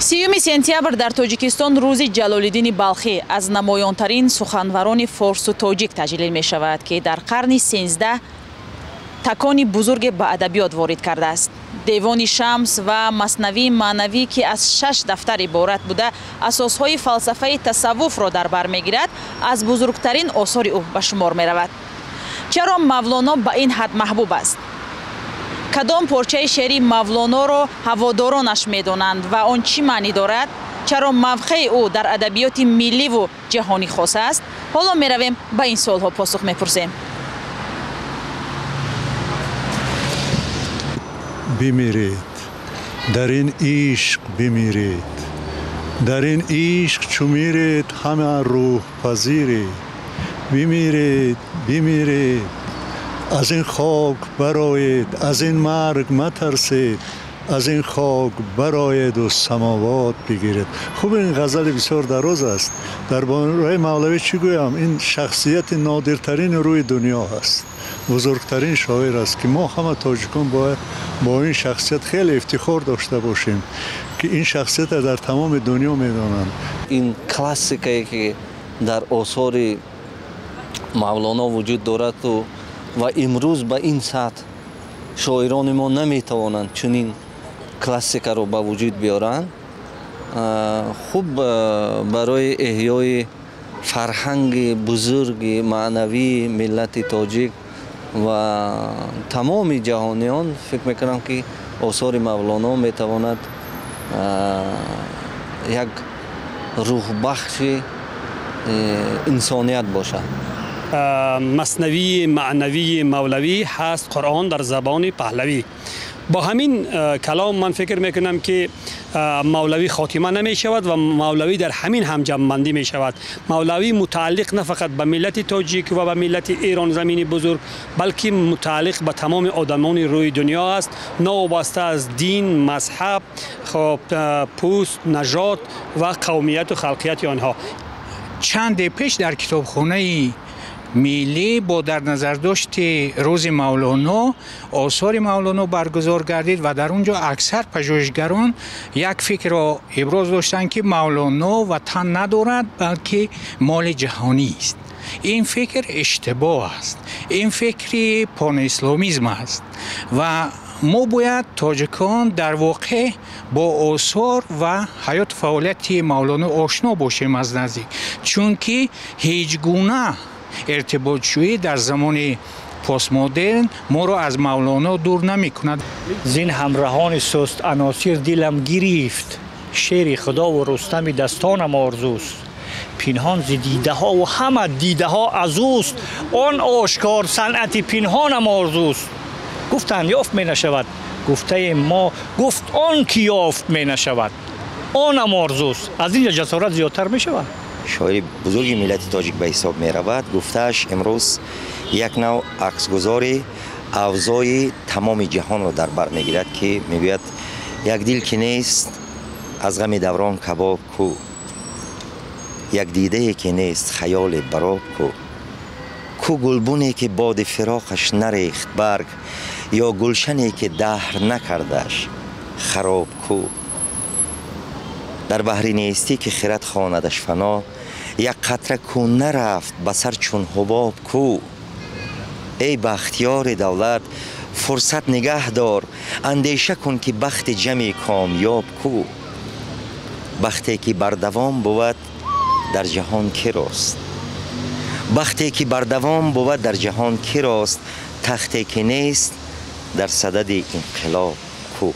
30 сентябр дар Тоҷикистон рӯзи Ҷалолиддини Балхӣ аз намоёнтарин суханварони форсу тоҷик таҷлил мешавад, ки дар қарни 13 такони бузурге ба адабиёт ворид кардааст. Девони Шамс ва Маснавии маънавӣ, ки аз 6 дафтар иборат буда, асосҳои фалсафаи тасаввуфро дар бар мегирад, аз бузургтарин осори ӯ ба шумор меравад. Чаро Мавлоно ба ин ҳад маҳбуб аст? Кадом порчаи шеъри Мавлоноро ҳаводоронаш медонанд ва он чӣ маънӣ дорад? Чаро мавқеи ӯ дар адабиёти милливу ҷаҳонӣ хос аст? Ҳоло меравем, ба ин суолҳо посух мепурсем. Бимиред, дар ин ишқ бимиред, дар ин ишқ чу миред, ҳама рӯҳ пазиред. Бимиред, бимиред, аз ин хок бароед, аз ин марг матарсед, аз ин хок бароеду самовот бигиред. Хуб, ин ғазали бисёр дароз аст. Дар бораи Мавлавӣ чӣ гӯям? Ин шахсияти нодиртарини рӯи дунё аст, бузургтарин шоир аст, ки мо ҳама тоҷикон бояд бо ин шахсият хеле ифтихор дошта бошем, ки ин шахсиятро дар тамоми дунё медонанд. Ин классикае, ки дар осори Мавлоно вуҷуд дорад ва имрӯз ба ин сатҳ шоирони мо наметавонанд чунин классикаро ба вуҷуд биёранд. Хуб, барои эҳёи фарҳанги бузурги маънавии миллати тоҷик ва тамоми ҷаҳониён фикр мекунам, ки осори Мавлоно метавонад як рӯҳбахши инсоният бошад. Маснавии маънавии Мавлавӣ ҳаст Қуръон дар забони паҳлавӣ. Бо ҳамин калом ман фикр мекунам, ки Мавлавӣ хотима намешавад ва Мавлавӣ дар ҳамин ҳам ҷамъбандӣ мешавад. Мавлавӣ мутааллиқ на фақат ба миллати тоҷик ва ба миллати Эронзамини бузург, балки мутааллиқ ба тамоми одамони рӯи дунё аст, новобаста аз дин, мазҳаб, хоб, пӯст, нажод ва қавмияту халқияти онҳо. Чанде пеш дар китобхонаи миллӣ бо дар назардошти рӯзи Мавлоно осори Мавлоно баргузор гардид ва дар он ҷо аксар пажӯҳишгарон як фикрро иброз доштанд, ки Мавлоно ватан надорад, балки моли ҷаҳонӣ аст. Ин фикр иштибоҳ аст, ин фикри панисломизм аст ва мо бояд тоҷикон дар воқеъ бо осор ва ҳаёту фаъолияти Мавлоно ошно бошем аз наздик, чунки ҳеҷ гуна иртиботҷӯӣ дар замони постмодерн моро аз Мавлоно дур намекунад. Зин ҳамраҳони суст аносир дилам гирифт, шери худову Рустами дастонам орзуст. Пинҳон зи дидаҳову ҳама дидаҳо аз ӯст, он ошкор санъати пинҳонам орзуст. Гуфтанд ёфт менашавад, гуфтаи мо гуфт он ки ёфт менашавад, онам орзуст. Аз ин ҷо ҷасорат зиёдтар мешавад. Шоири бузурги миллати тоҷик ба ҳисоб меравад. Гуфтааш имрӯз як нав аксгузори авзои тамоми ҷаҳонро дар бар мегирад, ки мегӯяд: як дил ки нест, аз ғами даврон кабоб ку, як дидае ки нест, хаёле бароб ку, ку гулбуне ки боди фироқаш нарехт барг, ё гулшане ки даҳр накардаш хароб ку. Дар баҳри нестӣ ки хирад хонадаш фано, як қатра ку нарафт ба сар чун ҳубоб ку. Эй бахтиёри давлат, фурсат нигаҳ дор, андеша кун, ки бахти ҷамъи комёб ку. Бахте ки бардавом бувад дар ҷаҳон кирост, бахте ки бардавом бувад дар ҷаҳон кирост, тахте ки нест дар садади инқилоб ку.